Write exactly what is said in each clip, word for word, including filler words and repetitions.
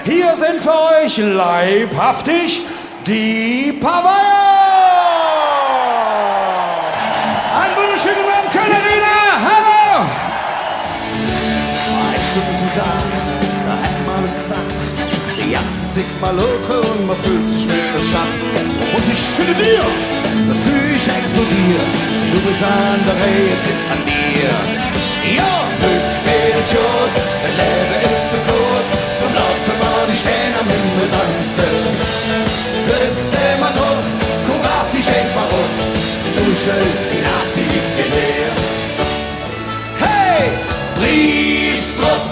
Hier sind für euch leibhaftig die Paveier! Einen wunderschönen guten Abend, Köln Arena! Hallo! Ein Stück Musik, da hat man es satt. Die ganze Zeit mal lache un man föhlt sich wie en der Stadt. Un muss ich zu dir, do fühl ich explodiere. Do bes an der Reih, an dir. Jo, hügg wör et god, et Levve es su koot. Kumm, loss mer die Stääner am Himmel danze. Hügg, säh mer doch, kumm, raff dich einfach op. Do stells die Naach, die litt dir her. Hey! Drieß drop!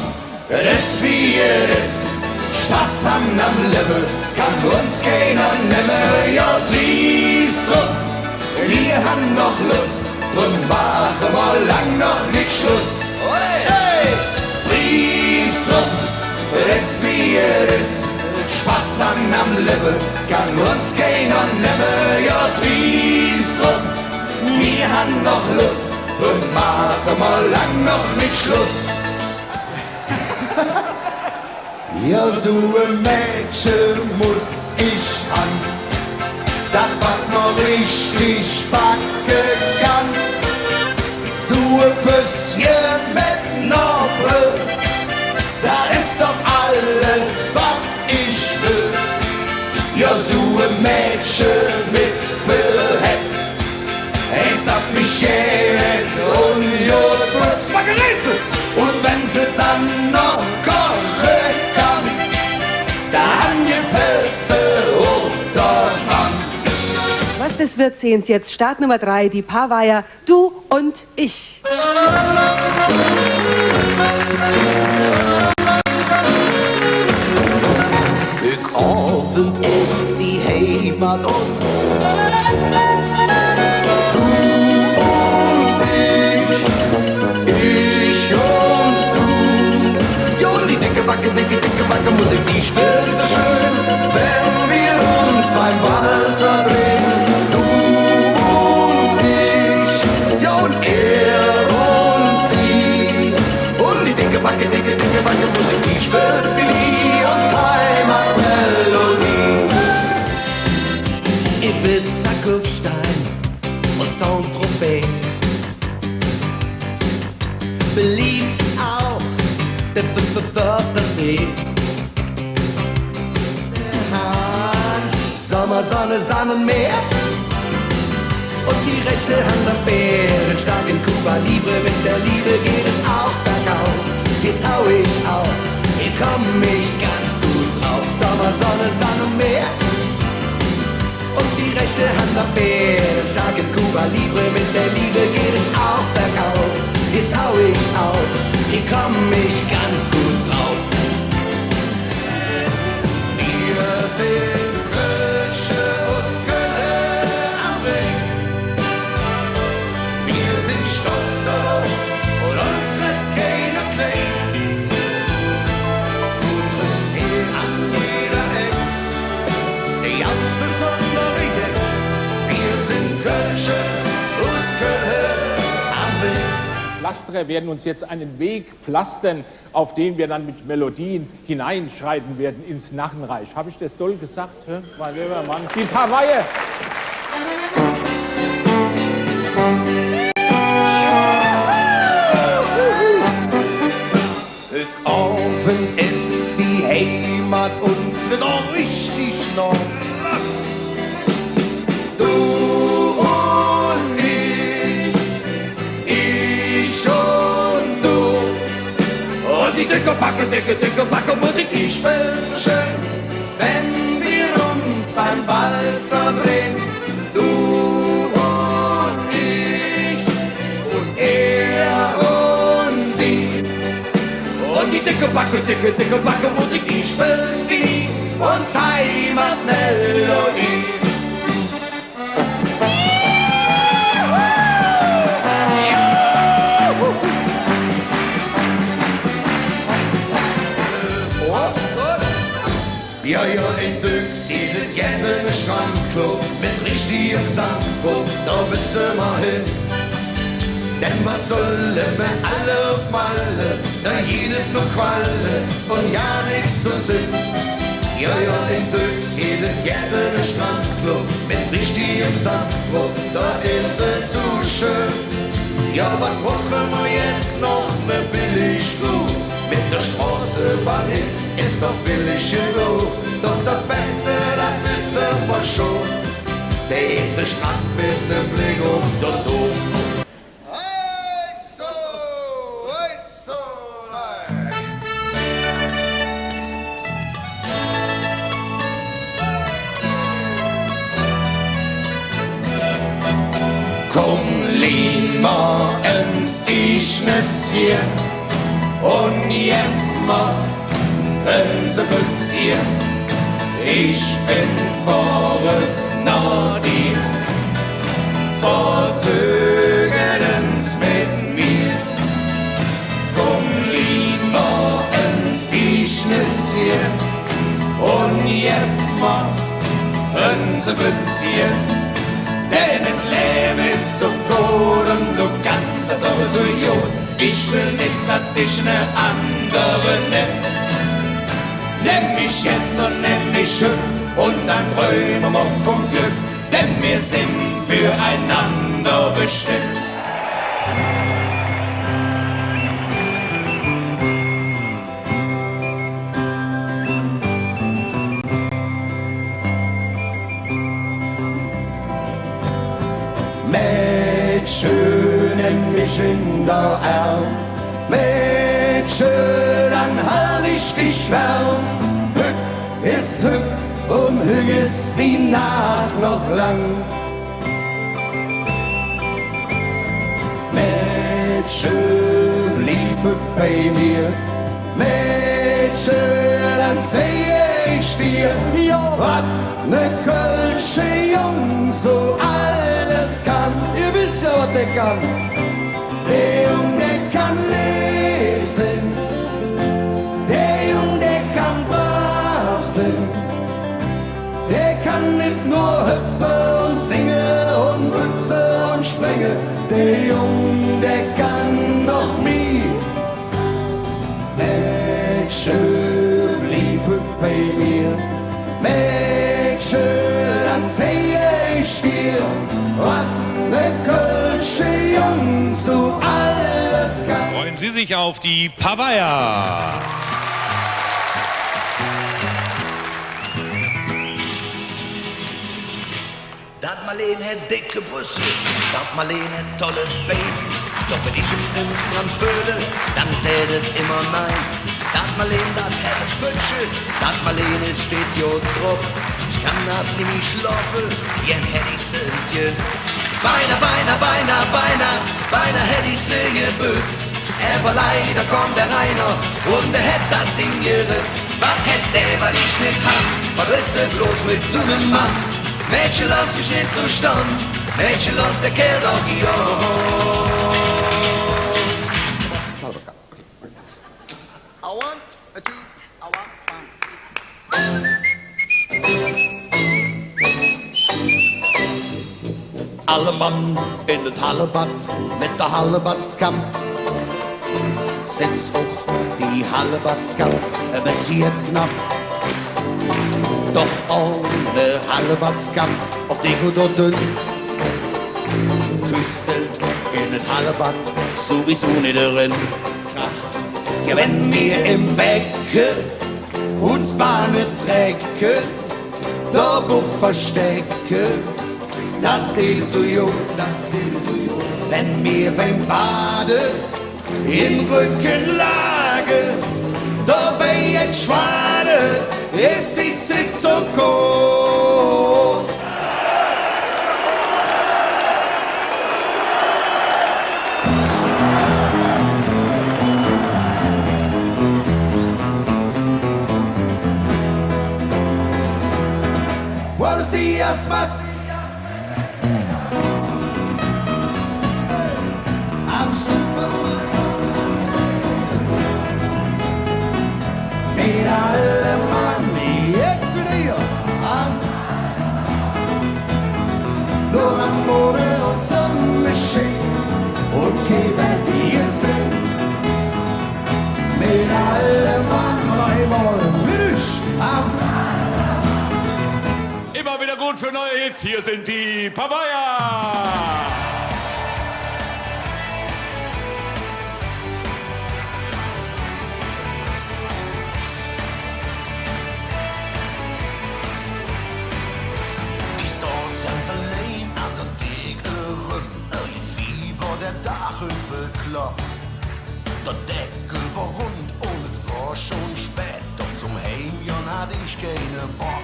Et es wie et es, Spass han am Levve, kann uns keiner nemme. Jo, drieß drop, mir han noch Loss, dröm maache mer lang noch nit Schluss. Hey! Drieß drop, et es wie et es, Spass han am Levve, kann uns keiner nemme. Jo, drieß drop, mir han noch Loss, dröm maache mer lang noch nit Schluss. Jo, su e Mädche muss ich han, dat, wat mer richtig packe kann. Su e Fößche met Noppe, dat es doch alles, wat ich well. Jo, su e Mädche met vill Hätz, eins, dat mich gään hät un jo putz. Margarete! Un wenn se dann noch koche kann, dann gefällt se och der Mann. Was des wird, sehn Se jetz. Start Nummer drei, die Paveier, Du und ich. Hügg Ovend es die Heimat un du un ich, ich un du. Jo, un die decke Backe, decke, decke Backe, Musik, die spillt su schön, wenn mer uns beim Walzer drehe, du un ich, jo, un er un se. Un die decke Backe, decke, decke Backe, Musik, die spillt wie uns Heimatmelodie. Ibiza, Kufstein un Saint-Tropez, beliebt es auch der B-, B-, Bördersee. Sommer, Sonne, Sand und Meer. Und die rechte Hand am Bär. Denn stark in Cuba Libre, mit der Liebe geht es auch bergauf. Hier tau ich auf, hier komm ich ganz gut drauf. Sommer, Sonne, Sand und Meer. Und die rechte Hand am Bär. Denn stark in Cuba Libre, mit der Liebe geht es auch bergauf. Hier tau ich auf, hier komm ich ganz gut drauf. Mir sin Kölsche us Kölle am Rhing. Mir sin stolz drop un uns reddt keiner klein. Dodröm sin an jeder Eck e ganz besondere Jeck. Mir sin Kölsche us Kölle am Rhing. Pflasterer werden uns jetzt einen Weg pflastern, auf den wir dann mit Melodien hineinschreiten werden ins Narrenreich. Hab ich das toll gesagt, hä? Mein lieber Mann, die Paveier! Hügg Ovend es die Heimat uns widder richtig noh. Du un ich, ich un du. Un die decke Backe, decke, decke Backe, Musik, die spillt su schön, wenn mer uns beim Walzer drehn. Du un ich un er un se. Un die decke Backe, decke, decke Backe, Musik, die spillt wie uns Heimatmelodie. Jo, jo, en Döks gitt et jetz en Strandclub met richtigem Sand drop, do müsse mer hin. Denn wat solle mer all op Malle, do gitt et nor Qualle un jo nix ze sinn. Jo, jo, en Büchs gitt et jetz ene Strandclub met richtigem Sand drop, do es et su schön. Jo, wat bruche mer jetz noch? Ne Billigflug met der Stroßebahn hin, es doch billig genog. Doch dat Beste, dat wesse mer schon, der eenzige Strand met nem Bleck op der Dom. Hei zo, hei zo, hei. Kumm, lieh mer ens die Schnüssche un gev mer ens e Bützche. Ich ben verröck noh dir. Versöke ens met mir. Kumm, lieh mer ens die Schnüssche un gev mer ens e Bützche. Denn et Levve es su koot un do kanns dat doch su god. Ich well nit, dat dich ne andere nimmp. Nemm mich jetz un nemm mich hügg un dann dräume mer vum Glöck, denn mir sin för einander bestemmp. Mädche, nemm mich en der Ärm. Mädche, dann halt ich dich wärm. Hügg es hügg un hügg es die Naach noch lang. Mädche, bliev bei mir. Mädche, dann zeig ich dir, jo, wat ne kölsche Jung su alles kann. Ehr wesst jo, wat dä kann. Dä Jung, dä kann leev sin. Dä Jung, dä kann braav sin. Dä kann nit nor höppe un singe un bütze un sprenge, dä Jung, dä kann noch mih. Mädche, bliev bei mir. Mädche, dann zeig ich dir, wat ne kölsche Jung su alles kann. Freuen Sie sich auf die Pavaya. Dat Marleen hät decke Brösche, dat Marleen hät tolle Bein. Doch wenn ich ens dran föhle, dann säht et immer nein. Dat Marleen, dat hät e Föttche, dat Marleen es stets god drop. Ich kann naats nimmi schlofe, gään hätt ich se ens gebütz. Beinahe, beinahe, beinahe, beinahe, beinahe hätt ich se gebütz. Ävver leider kom der Rainer un dä hät dat Ding geritz. Wat hätt dä, wat ich nit han? Wat wellt se bloß met su nem Mann? Mädche, loss mich nit su stonn. Mädche, loss der Kääl doch gonn. I want a two, I want one. Alle Mann en et Hallebadd met der Hallebaddskapp. Setz och die Hallebaddskapp e bessche knapp. Doch ohne Hallebaddskapp op dick oder dönn küss de en et Hallebadd suwiesu nit eren. Kracht. Jo, wenn mir em Becke uns Bahne trecke, der Buch verstecke, dat deit su god, dat deit su god. Wenn mir beim Bade en Rückenlage dobei jet schwade, es die Zigg zo koot. Buenos dias, Matt. Am Stück. Mit alle Mann, jetz widder hee. An. Nor an Mode un Sonnenschien un Und für neue Hits, hier sind die Paveier! Ich soß ganz allein an der Theke rum. Irgendwie war der Dag übel klopp. Der Deckel war rund und et war schon spät. Doch zum Heimgonn hatt ich keine Bock.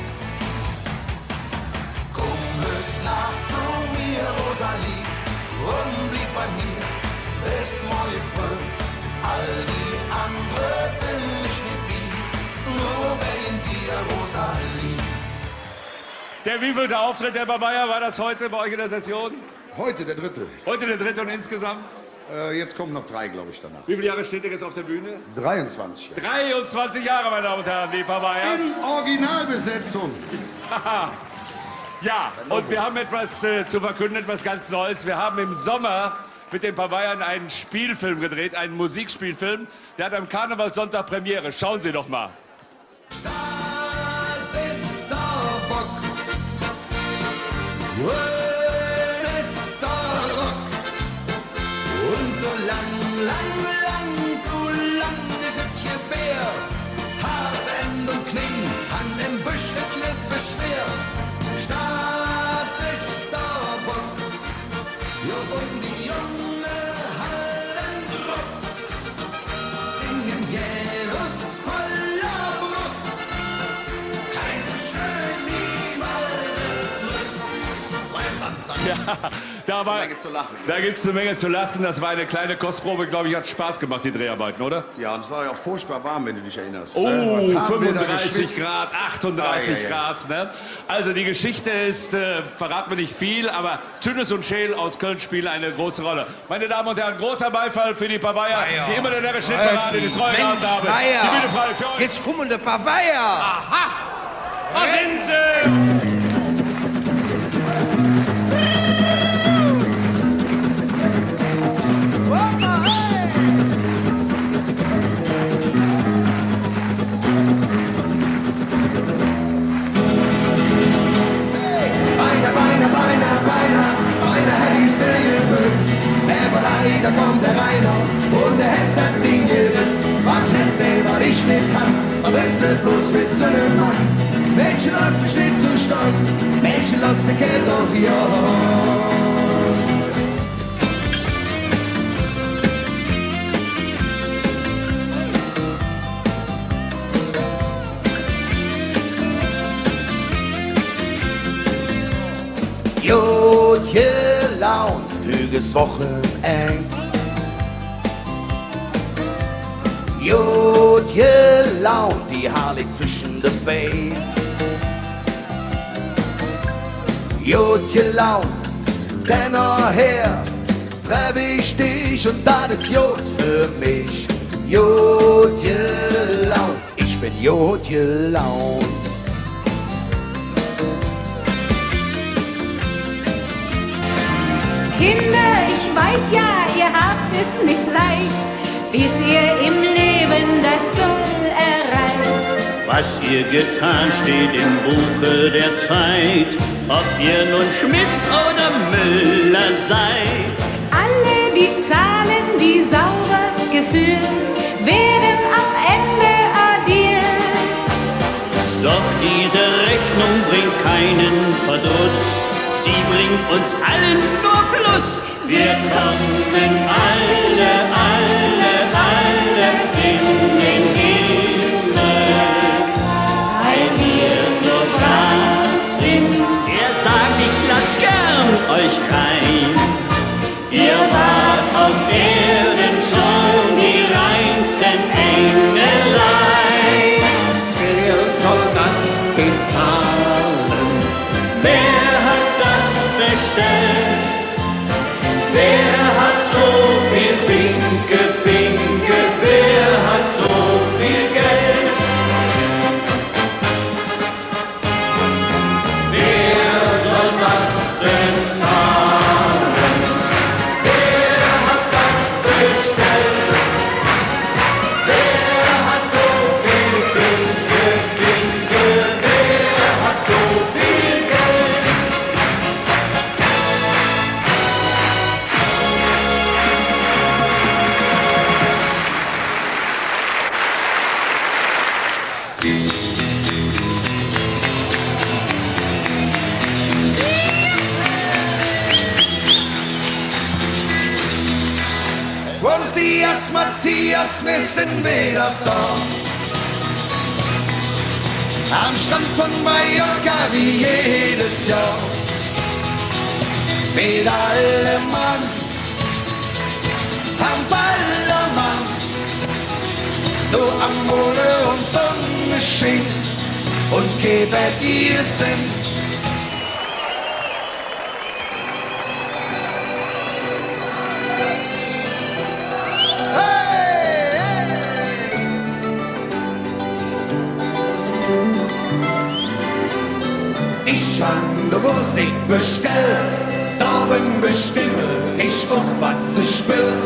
Kumm hügg Naach zo mir, Rosalie, un blief bei mir bes morge fröh. All die andere will ich nit mih, nur wäge dir, Rosalie. Der wievielte Auftritt der Paveier war das heute bei euch in der Session? Heute der dritte. Heute der dritte und insgesamt? Äh, jetzt kommen noch drei, glaub ich, danach. Wie viele Jahre steht ihr jetzt auf der Bühne? Dreiundzwanzig Jahre. Dreiundzwanzig Jahre, meine Damen und Herren, die Paveier. In Originalbesetzung. Ja, und wir haben etwas, äh, zu verkünden, etwas ganz Neues. Wir haben im Sommer mit den Paveiern einen Spielfilm gedreht, einen Musikspielfilm. Der hat am Karnevalssonntag Premiere. Schauen Sie doch mal. Stolz es der Bock, grön es der Rock. Un su lang, lang, lang, su lang es et Gebär, Has, Ent un Knigg, han em Busch et Levve schwer. Stolz es der Bock, jo, un die Junge halde druff. Ja, da war, da gibt's eine Menge zu lachen. Da gibt's eine Menge zu lachen. Das war eine kleine Kostprobe. Glaube ich, hat Spaß gemacht, die Dreharbeiten, oder? Ja, und es war ja auch furchtbar warm, wenn du dich erinnerst, ne? Was haben wir da geschwitzt? Oh, fünfunddreißig Grad, achtunddreißig Grad, ne? Ei, ei, ei. Also die Geschichte ist, äh, verraten wir nicht viel, aber Tünnes und Schäl aus Köln spielen eine große Rolle. Meine Damen und Herren, großer Beifall für die Paveier, die immer der närrische Hitparade die Treue gehalten haben. Mensch, Meier. Die Bühne frei für euch. Jetz kumme de Paveier. Aha. Da sin se. Hey, beinahe, beinahe, beinahe, beinahe, beinahe hätt ich se gebötz. Ävver leider kütt der Rainer un hät dat Ding geritz. Wat hät dä, wat ich nit han, wat willls de bloß met su nem Mann? Mädche, loss mich nit su stonn, Mädche, loss der Kääl doch hee. God gelaun, hügg es Wochenengk. God gelaun, die haal ich zwesche de Been. God gelaun, dann nohher treff ich dich un dat es god för mich. God gelaun, ich ben god gelaun. Kinder, ich weiß ja, ihr habt es nicht leicht, bis ihr im Leben das Soll erreicht. Was ihr getan, steht im Buche der Zeit, ob ihr nun Schmitz oder Müller seid. Alle die Zahlen, die sauber geführt, werden am Ende addiert. Doch diese Rechnung bringt keinen Verdruss, sie bringt uns allen nur Plus. Wir kommen alle, alle, alle in den Himmel, weil wir so brav sind. Er sagt: „Ich lass gern euch rein.“ Ihr wart auf Erden schon die reinsten Engelei. Wer soll das bezahlen? Wer hat das bestellt? Wer hat so viel Pinke Matthias, Matthias, mir sin widder do. Am Strand vun Mallorca wie jedes Johr. Met alle Mann am Ballermann, do am Mole un Sonneschien un Keber, die sin. Ich han de Musik bestellt, doröm bestimm ich och, wat se spillt.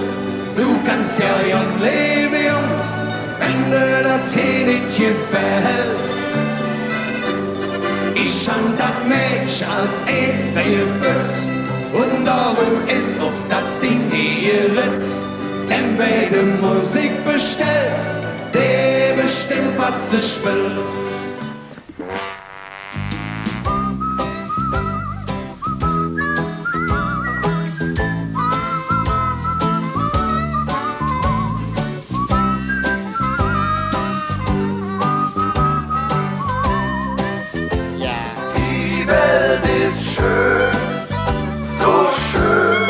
Do kanns jo gään leve, Jung, wann der dat hee nit gefällt. Ich han dat Mädche als eetste gebötz, un doröm es och dat Ding hee geritz. Denn wä de Musik bestellt, dä bestimmt, wat se spillt. Ja. Die Welt ist schön, so schön,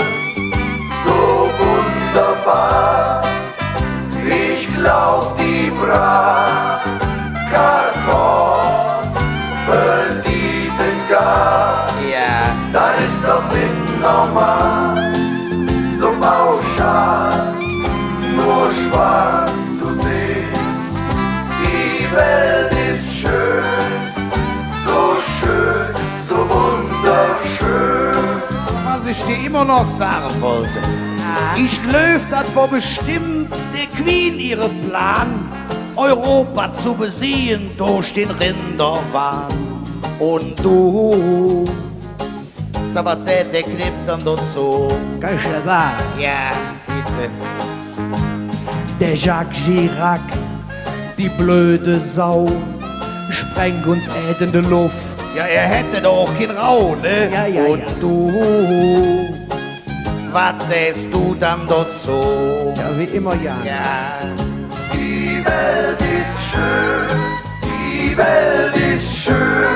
so wunderbar. Ich glaub, die Prachtkartoffeln, die sind gar. Ja. Das ist doch nicht normal, so pauschal nur schwarz zu sehen. Die Welt ist schön, so schön, so wunderschön. Wat ich dir immer noch sage wollt, ich gläuv, dat wor bestemmp der Queen ehre Plan, Europa ze besiege durch der Rinderwahn. Un do, sag, wat säht der Clip dann dozo? Kann ich jo sage? Ja, bitte. Der Jacques Chirac, die blöde Sau, spreng uns Ääd en de Luff. Ja, hä hät doch och kein Rauh, ne? Ja, ja, un ja. Do, wat sähs do dann dozo? Ja, wie immer, ja. Ja. Die Welt ist schön, die Welt ist schön,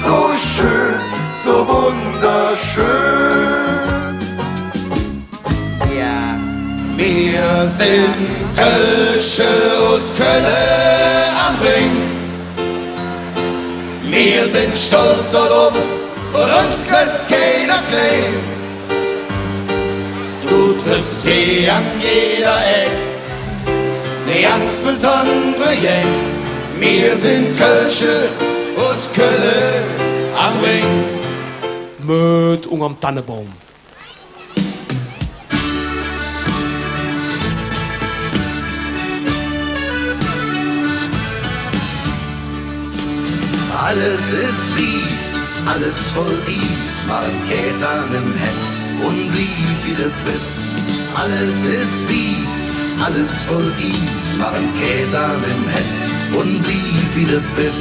so schön, so wunderschön. Ja. Mir sin Kölsche us Kölle am Ring. Mir sin stolz dodrop, vun uns kütt keiner kling. Do triffs se an jeder Eck ne ganz besondre Gäng. Mir sin Kölsche us Kölle am Ring. Met Ungerm Tannebaum. Alles es wieß, alles voll Ies, mer en Kääs an em Hätz un blievs, wie de bes. Alles es wieß, alles voll Ies, mer en Kääs an em Hätz un blievs, wie de bes.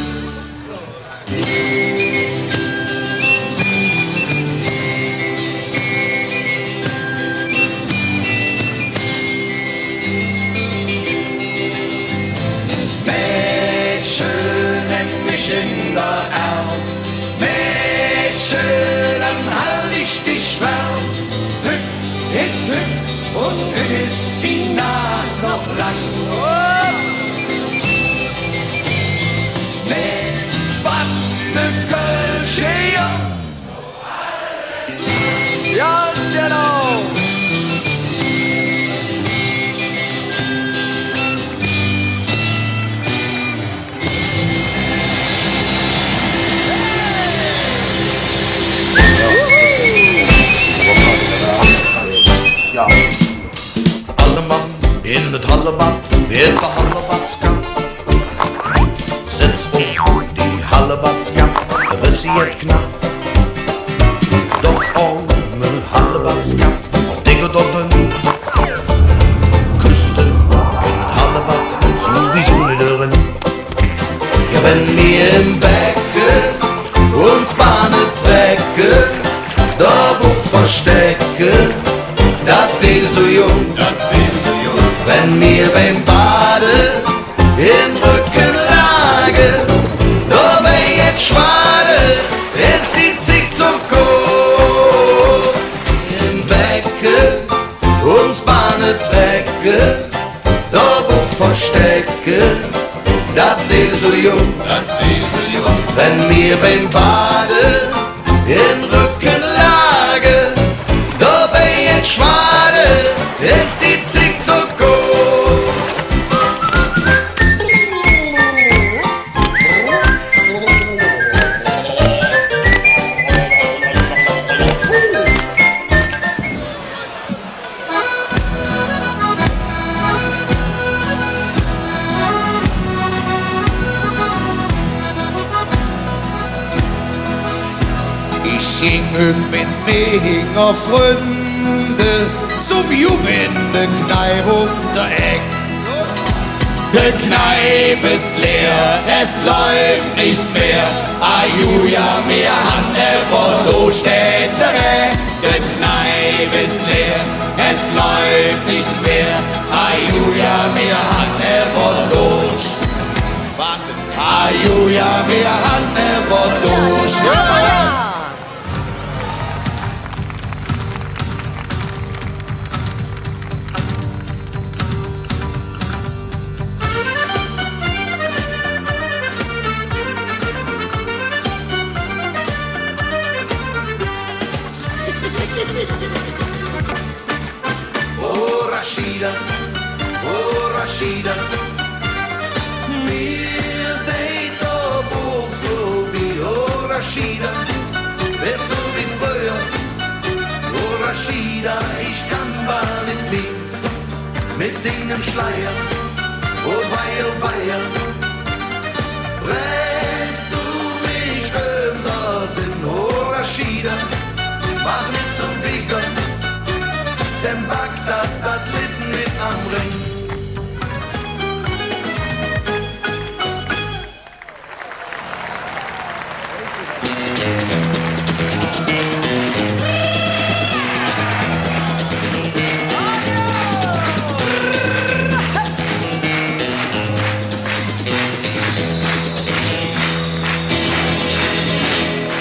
Mädche, nemm mich en der Ärm. Mädche, dann halt ich dich wärm. Hück es hück un hück es die Naach noch lang. Mädche, wat ne Kölsche, jo. Ganz genau. Jo. Alle Mann en et Hallebadd, et Hallebaddskapp. Setz op die Hallebaddskapp, e bessche jet knapp. Doch ohne Hallebaddskapp, op dicke Dotte, küss de en et Hallebadd suwiesu nit eren. Jo, wann mir em Becke uns Bahne trecke, do Buch verstecke, dat deit su jung, dat deit Wann mer beim Bade en Röck lage, do ben ich schwade, es die Zigg zo koot. Em Becke uns Bahne trecke, do Buch verstecke, dat deit su god. Dat deit su god. Wann mer beim Bade en Röck lage, do ben ich schwade, es die Zigg zo koot. Ich ging met minge Fründe zom Jupp en de Kneip öm de Eck. De Kneip es leer, et läuf nix mih. Ajuja, mer han ävver Doosch, de Kneip es leer, et läuf nix mih. Ajuja, mer han ävver Doosch. Wahnsinn. Ajuja, mer han ävver Doosch. Ja, ja. O Rashida, o Rashida, mir deit ding och su wih, o Rashida, bes su wie fröher, o Rashida, ich kann bal nit mih. Met dingem Schleier, o wei, o wei, brängchs do mich öm der Senn, o Rashida, maach nit zom Wigger, dem Bagdad dat Lidd nit am Ring.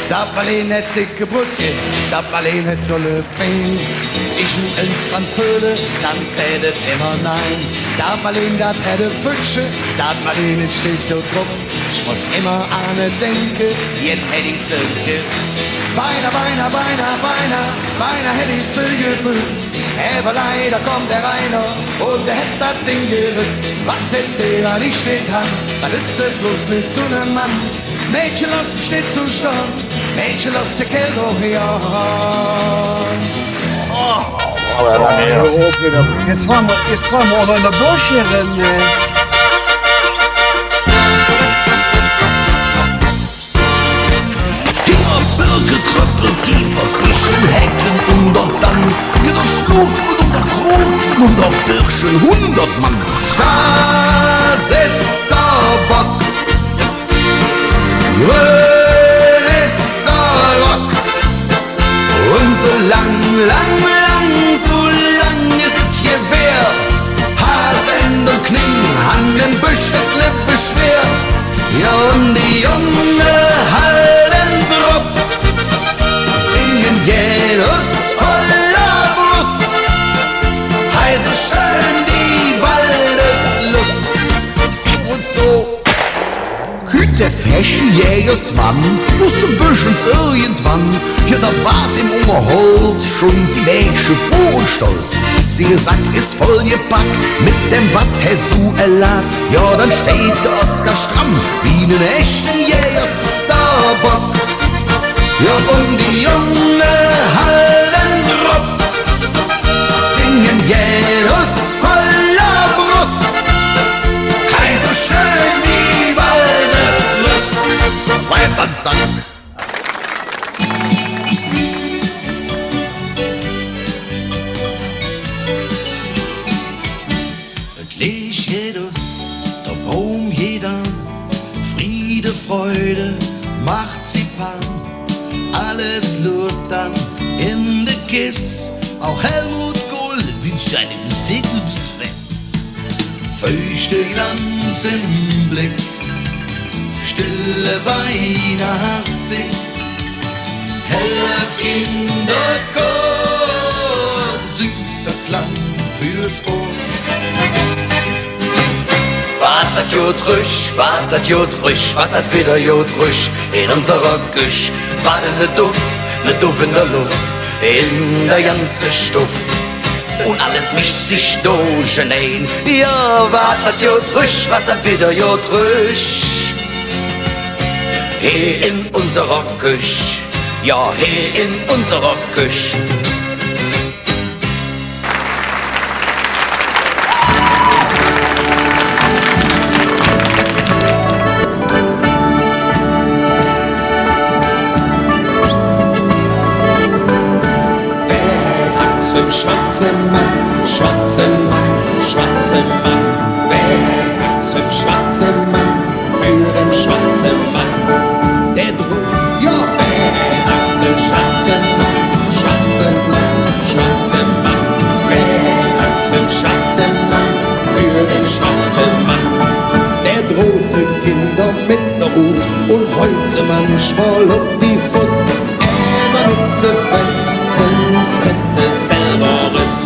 Dat Marleen hät dicke Brusse, dat Marleen hät dolle Bein. Ich ens dran föhle, dann säht et immer nein. Dat Marleen, dat hät e Föttche, dat Marleen es stets su drop. Ich muss immer an et denke, jet hätt ich se gesetz. Beinahe, beinahe, beinahe, beinahe, beinahe hätt ich se gebütz. Ävver leider kütt der Rainer un dä hät dat Ding geritz. Wat hät dä dann nit getan? Wat is dann bloß met su nem Mann? Mädche, loss mich nit su stonn. Mädche, loss der Kääl doch hee. Oh, hör op, hör op. Jetz wor mer, jetz wor mer och noch en der Bösch hee eren, äh. Hinger Birketröppel, Kiefer, zwesche Hecke un der Dann, jo, do schlufe un do grufe un der Birche hundert Mann. Schwatz es der Bock, grön es der Rock. Un su lang, lang, lang, su lang es et Gewehr, Has un Kning han em Bösch et Levve schwer. Jo, un die Junge halde drop, singe gään us voller Brust. Hei, su schön die Waldeslust. Un su kütt der freche Jägersmann us dem Bösch ens irgendwann. Jo, do wor däm Ungerholz schon si Mädche fruh un stolz. Sing Sack es voll gepack met däm, wat hä su erlaht. Jo, dann steiht der Oskar stramm wie ene echte Jägersbock. Jo, un die Junge halde drop, singe gään us voller Brust. Hei, su schön die Waldeslust. Weiter dann. Et Leech geiht us, der Baum geiht aan, Friede, Freude, Marzipan, alles luurt dann en de Kess. Auch Helmut Kohl wünscht ein gesägnetes Fest. Feuchte Glanz im Blick, stille Weihnachtssigg, heller Kinderchor, süßer Klang fürs Ohr. Wat dat god rüch, wat dat god rüch, wat dat widder god rüch en unserer Köch. Wat ene Duff, ne Duff en der Luff, en der ganze Stuff. Un alles misch sich durchenein. Jo, wat dat god rüch, wat dat widder god rüch. He en unserer Köch, jo, he en unserer Köch. Wä hät Angst vör dem schwatze Mann, schwatze Mann, schwatze Mann? Wä hät Angst vör dem schwatze Mann, vör dem schwatze Mann? Dä drööt, jo, wä hät Angst vör dem schwatze Mann, schwatze Mann, schwatze Mann? Wä hät Angst vör dem schwatze Mann, vör dem schwatze Mann? Dä drööt de Kinder met der Rut un hült se manchmol op die Fott. Ävver nit ze fess, söns kritt de selver Ress.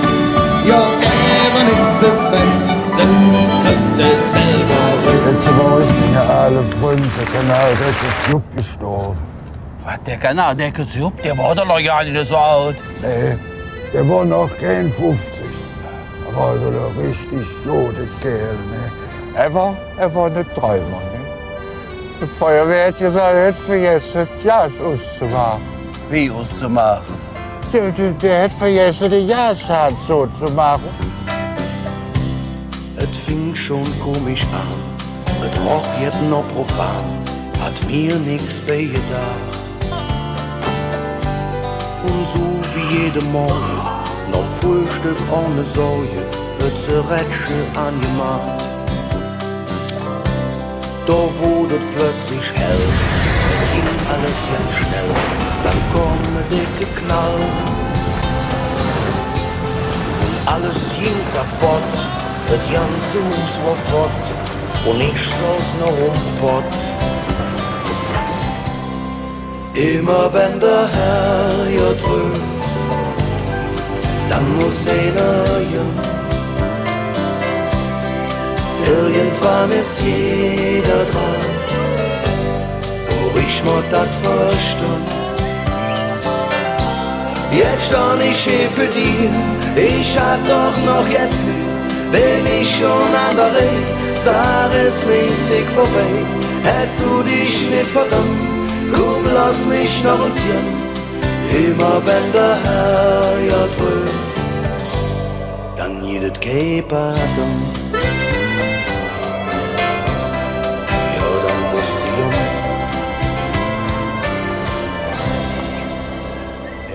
Jo, ävver nit ze fess, söns kritt de selver Ress. Letzte Woch es minge aale Fründ, der Kanaldeckel, z'Jupp gestorve. Wat, der Kanaldeckel z'Jupp? Dä wor doch noch gar nit esu ald. Nä, dä wor noch kein fuffzig. Ävver alsu ene richtig gode Kääl, ne? Ävver, ävver ene Dreimer, ne? De Feierwehr hät gesaht, hä hät vergesse, et Gas uszemaache. Wie uszemaache? Dä, dä, dä hät vergesse, de Gashahn zozemaache. Et fing schon komisch aan, et roch jet noh Propan, hatt mer nix bei gedaach. Un su wie jede Morge, nohm Fröhstöck ohne Sorge, et Zigarettche aangemaht. Do woodt et plötzlich hell, et ging alles ganz schnell, dann kom ne decke Knall. Un alles ging kapodd, et ganze Huus wor fott, un ich soß noch om Podd. Immer wann der Herrgodd röf, dann muss einer gonn. Irgendwann es jeder dran, och ich mott dat verstonn. Jetz stonn ich hee för dir, ich hatt doch noch jet vür. Wenn ich schon an der Reih, sag, es es ming Zigg vörbei. Häs do dich nit verdämmt, kumm, loss mich noch ens gonn. Immer wann der Herrgodd röf, dann gitt et kei Pardon. Jo, dann muss de gonn.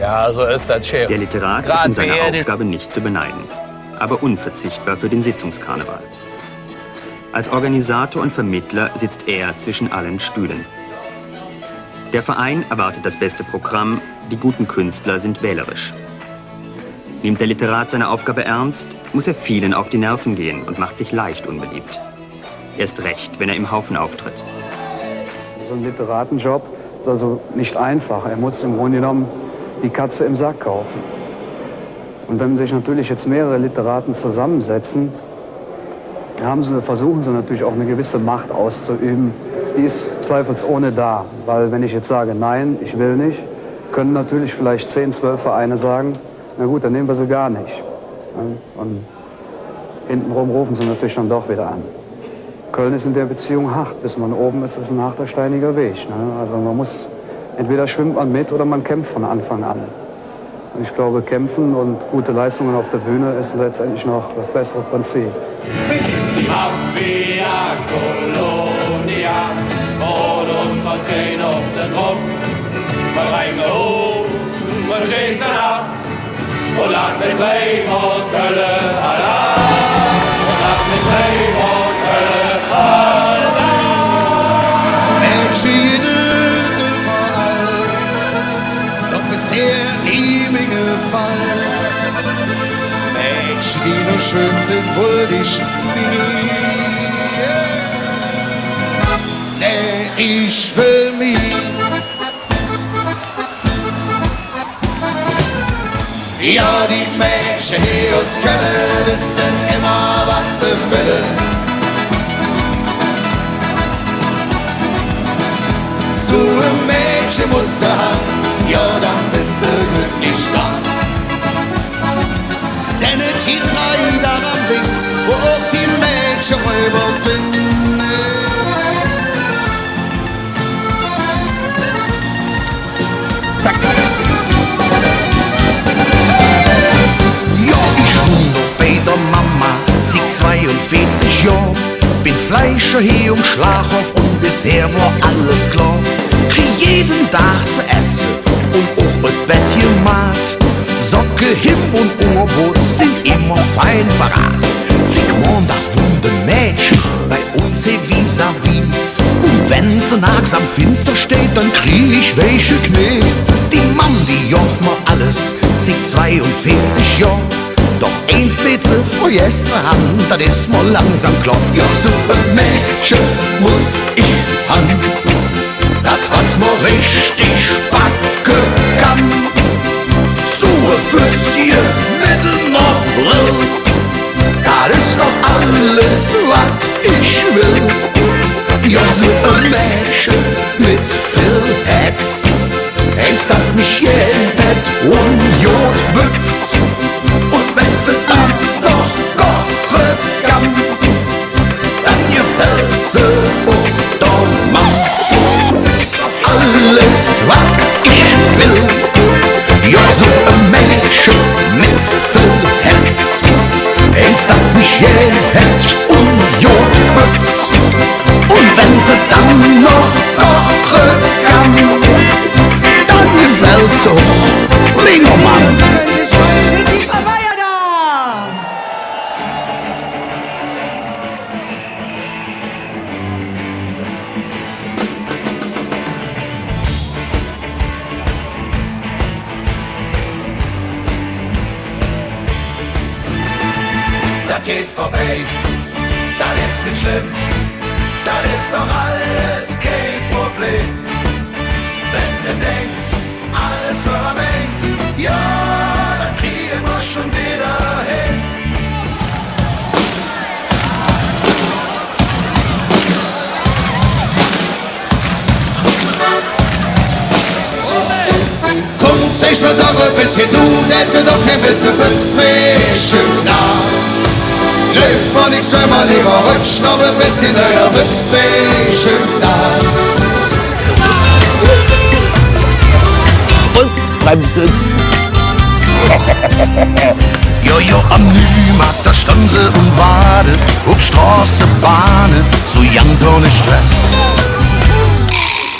Jo, su es dat, Chef. Der Literat ist um seine Aufgabe nicht zu beneiden, aber unverzichtbar für den Sitzungskarneval. Als Organisator und Vermittler sitzt er zwischen allen Stühlen. Der Verein erwartet das beste Programm, die guten Künstler sind wählerisch. Nimmt der Literat seine Aufgabe ernst, muss er vielen auf die Nerven gehen und macht sich leicht unbeliebt. Erst recht, wenn er im Haufen auftritt. So ein Literatenjob ist also nicht einfach. Er muss im Grunde genommen die Katze im Sack kaufen. Und wenn sich natürlich jetzt mehrere Literaten zusammensetzen, haben sie, versuchen sie natürlich auch eine gewisse Macht auszuüben. Die ist zweifelsohne da, weil wenn ich jetzt sage: „Nein, ich will nicht“, können natürlich vielleicht zehn, zwölf Vereine sagen: „Na gut, dann nehmen wir sie gar nicht.“ Ja, und hintenrum rufen sie natürlich dann doch wieder an. Köln ist in der Beziehung hart. Bis man oben ist, ist ein harter, steiniger Weg, ne? Also man muss, entweder schwimmt man mit oder man kämpft von Anfang an. Und ich glaube, kämpfen und gute Leistungen auf der Bühne ist letztendlich noch das bessere Prinzip. Mir sin die Mafia Colonia, holt uns halt keiner op der Trump. Mer reime hoch, mer schieße af. Un laat met Weimar Kölle, alaaf! Un laat met Weimar Kölle, alaaf! Mädche, die üvverall, doch bisher nie mi gefall. Mädche, die nor Sin wullig nie. Nä, ich well mi. Jo, die Mädche hee us Kölle wesse immer, wat se welle. Su e Mädche muss de han, jo, dann bes de glöcklich dran. Denn et gitt drei Dag am Wingk, wo och die Mädche drüvver sin. Zack. Jo, ich wonn noch bei der Mama, zick zweiunveezig Johr. Bin Fleischer hee om Schlachhoff un bisher wor alles klor. Krigg jeden Dag ze esse un och et Bett gemaht. Socke, Hemb un Ohrbox sin immer fein parat. Zick Mondag wonnt e Mädche bei uns hee vis-à-vis. Un wenn se naaks am Finster steiht, dann krigg ich weiche Knee. Die Mamm, die gov mer alles, zick zweiunveezig Johr. Doch eins weed se vergesse han, dat es mer langsam klor. Jo, su e Mädche muss ich han, dat wat mer richtig backe kann. Su e Fößche met ener Brill, dat es doch alles, wat ich well. Jo, su e Mädche met vill Hätz, eins, dat mich gään hät un god bötz. Un wenn se dann noch koche kann, dann gefällt se och der Mamm. Alles, wat ich well. Jo, su e Mädche met vill Hätz, eins, dat mich gään hät un god bötz. Un wenn se dann noch koche kann, dann gefällt se och mingem Mamm. Dat geiht vörbei, dat es nit schlemm, dat es doch alles kei Problem. Wenn de denks, alles wör am Eng, jo, dat krigge mer schon widder hin. Kumm, säg mer doch e bessche, do, dat se doch e bessche Bötzmädche do. Gläuv mer nix, hür mer leever, rötsch noch e bessche, ehr Bötzmädche do. Un Bremse. Jo, jo, am Nüümaat, do stonn se un waade op Stroßebahne, su janz ohne Stress.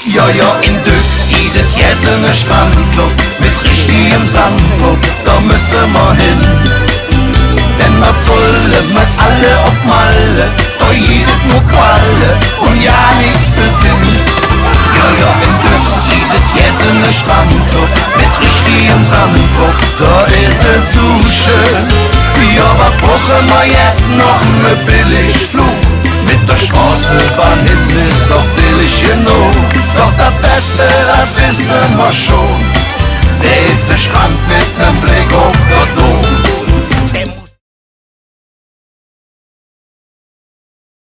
Jo, jo, en Dötz gitt et jetz ene Strandclub met richtigem Sand drop, do müsse mer hin. Denn wat solle mer alle op Malle, do gitt et nor Qualle un jo nix ze sinn. Jo, jo, en Dötz gitt et jetz ene Strandclub met richtigem Sand drop, do es et su schön. Jo, wat bruche mer jetz noch? Ne Billigflug. Met der Stroßebahn hin es doch billig genog. Doch dat Beste, dat wesse mer schon. Dä eetste Strand,